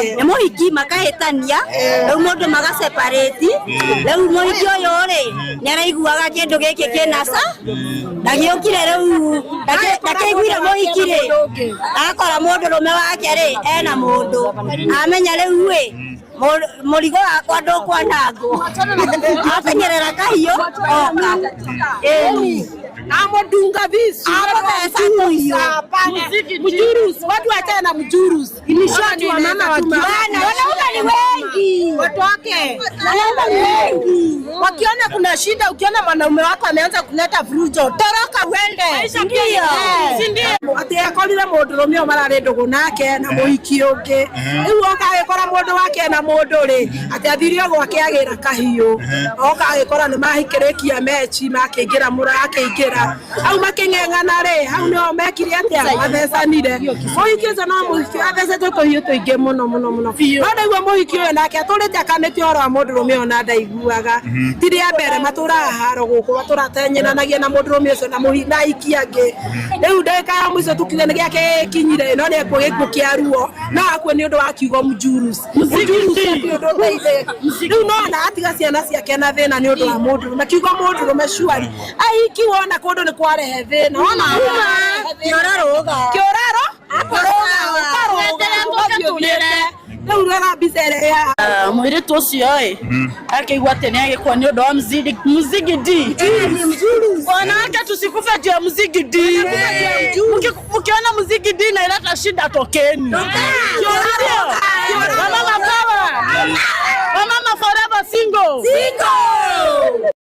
Nĩ mũhiki makahĩtania, rĩu mũndũ maga separate. Rĩu mũhiki ũyũ rĩ, nĩ araiguaga kĩndũ gĩkĩ kĩna ca ndagĩũkire rĩu ndakĩiguire mũhiki rĩ, akora mũndũrũme wake rĩ ena mũndũ, amenya rĩu ĩ mũrigo wakwa ndũkwanangwo, ateng'erera kahiũ oka ĩni. Amodunga visu. Amũtheca tũhiũ. Mjurus, watu wachana na mjurus. Ni wamama Bana, wanaume ni wengi, watoke. Wanaume ni wengi. Wakiona kuna shida, ukiona mwanaume wako ameanza kuleta vurujo, toroka uende. Ndio. Atä akorire må ndå rå me å mararä ndå nake na må hiki å ngä rä u oka agä kora må ndå wake na må ndå rä atä athire o gwake agä ra kahiå oka agä kora nä mahikä rä kia meci makä ingä ra må akä ingä ra hau makä ng'eng'ana rä hau nä mekire atä mathecanire må hiki å cio no må hiki athecete tå hiå tå ingä må no må no må no no ndaigua må hiki å yå nake atå rä te akanä te ũhoro wa må ndå rå me å na ndaiguaga ti rĩa mbere matũraga haro gũkũ matũratenyeranagia na mũndũrũme ũcio na mũhi na aiki angĩ rĩu ndagĩka ya mũico tukiuga nĩ gĩake gĩkinyire no nĩ ekuo gĩkuũ kĩa ruo no akue nĩ ũndũ wa kiugo mjurus mjurus ti ũndũ ũteithĩtie rĩu no ona atiga ciana ciake na thĩna nĩ ũndũ wa mũndũrũme kiugo mũndũrũme shuari aiki wona kũndũ nĩ kwarehe thĩna wona Kĩũrarũga. kĩũraro ũkarũga ũgathiĩ ũthiĩte rĩu rora mbica ĩrĩa ĩ haha. Mũirĩtu ũcio ĩ akĩigua atĩ nĩ agĩkua nĩ ũndũ wa mzigi mzigi d. Wanawake tusikufe juu ya mzigi d. Mkiona mzigi d na ileta shida, tokeni. Ndio. Wamama power, wamama forever single. Single.